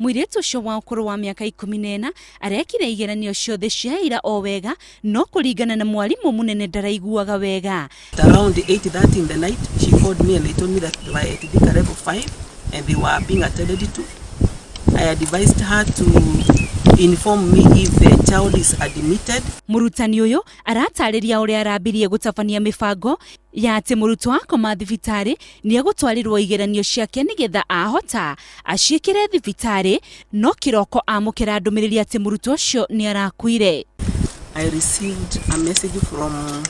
Mũirĩtu ũcio wa ũkũrũ wa mĩaka 14 arekire igeranio ciothe cia ira o wega, no kũringana na mwarimũ mũnene ndaraiguaga wega. Around 8:30 in the night, she called me and they told me that they were at Thika level 5 and they were being attended to. I advised her to inform me if the child is admitted. Mũrutani ũyũ aratarĩria ũrĩa arambirie gũtabania mĩbango ya atĩ mũrutwo akoma thibitarĩ nĩ egũtwarĩrwo igeranio ciake nĩgetha ahota aciĩkĩre thibitarĩ, no kĩroko amũkĩra ndũmĩrĩri atĩ mũrutwo ũcio nĩ arakuire. I received a message from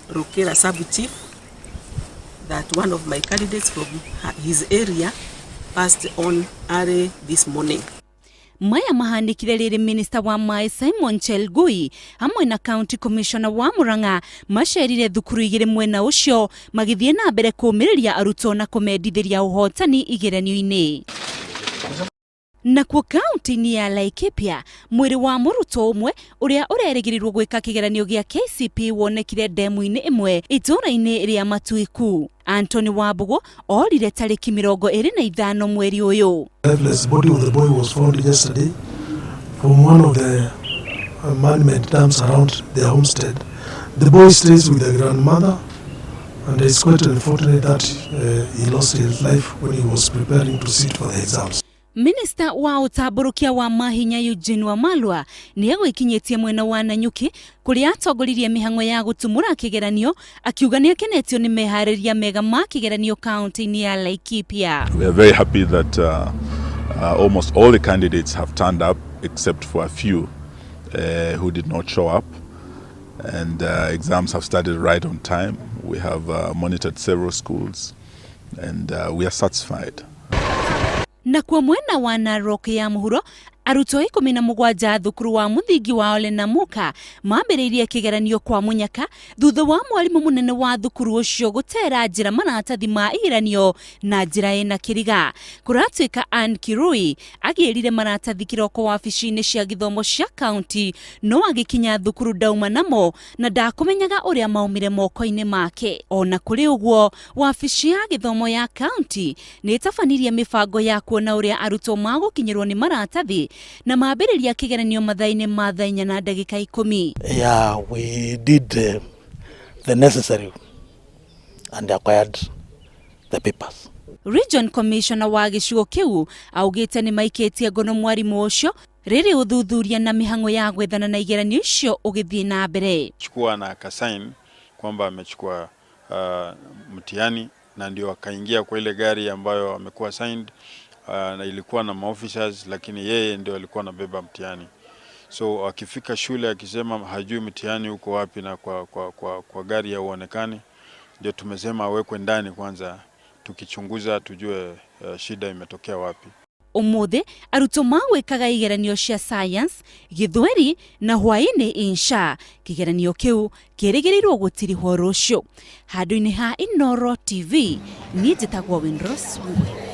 Rukira sub-chief that one of my candidates from his area passed on early this morning. Maya mahanĩkire rĩrĩ minista wa maĩ Simon Chelgui hamwe na county commissioner wa Murang'a macerire thukuru igĩrĩ mwena ũcio magĩthiĩ na mbere kũmĩrĩria arutwo na kũmendithĩria ũhotani igeranio-inĩ. Nakuo kaunti-inĩ ya Laikipia, mwĩrĩ wa mũrutwo ũmwe ũrĩa ũrerĩgĩrĩrwo gwĩka kĩgeranio gĩa KCPE wonekire ndemu-inĩ ĩmwe itũũra-inĩ rĩa Matuiku. Anthony Wambũgũ orire tarĩki 25 mweri ũyũ. Lifeless body of the boy was found yesterday from one of the man-made dams around their homestead. The boy stays with the grandmother, and it's quite unfortunate that he lost his life when he was preparing to sit for the exams. Minista wa ũtambũrũkia wa mahinya Eugene Wamalwa nĩ egwĩkinyĩtie mwena wa Nanyuki kũrĩa atongoririe mĩhang'o ya gũtumũra kĩgeranio, akiuga nĩ akenetio nĩ meharĩria mega ma kĩgeranio kaunti-inĩ ya Laikipia. We are very happy that almost all the candidates have turned up except for a few who did not show up. And exams have started right on time. We have monitored several schools and we are satisfied. Nakuo mwena wa Narok ya mũhuro, arutwo 17 thukuru wa mũthingi wa Ole Namuka mambĩrĩirie kĩgeranio kwa mũnyaka thutha wa mwarimũ mũnene wa thukuru ũcio gũtera njĩra maratathi ma igeranio na njĩra ĩna kĩriga. Kũratuĩka Ann Kirui agĩrire maratathi kĩroko wabici-inĩ cia gĩthomo cia kaunti, no agĩkinya thukuru ndauma namo na ndakũmenyaga ũrĩa maumire moko-inĩ make. Ona kũrĩ ũguo, wabici ya gĩthomo ya kaunti nĩ ĩtabanirie mĩbango ya kuona ũrĩa arutwo magũkinyĩrwo nĩ maratathi na mambĩrĩria kĩgeranio mathaa-inĩ ma thaa 4 na ndagĩka 10. Yeah, we did the necessary and acquired the papers. Region Commissioner wa gĩcigo kĩu augĩte nĩ maikĩtie ngono mwarimũ ũcio rĩrĩ ũthuthuria na mĩhang'o ya gwethana na igeranio icio ũgĩthiĩ na mbere. Chukua na akasign kwamba amechukua mtihani na ndio akaingia kwa ile gari ambayo amekuwa signed na ilikuwa na maofficers, lakini yeye ndio alikuwa anabeba mtihani. So akifika shule akisema hajui mtihani uko wapi na kwa gari hauonekani, ndio tumesema awekwe ndani kwanza, tukichunguza tujue shida imetokea wapi. Ũmũthĩ arutwo magwĩkaga igeranio cia science, gĩthweri na hwaĩ-inĩ insha. Kĩgeranio kĩu kĩrĩgĩrĩirwo gũtirihwo rũciũ. Handũ-inĩ ha Inooro TV, niĩ njĩtagwo Winrose Wangwe.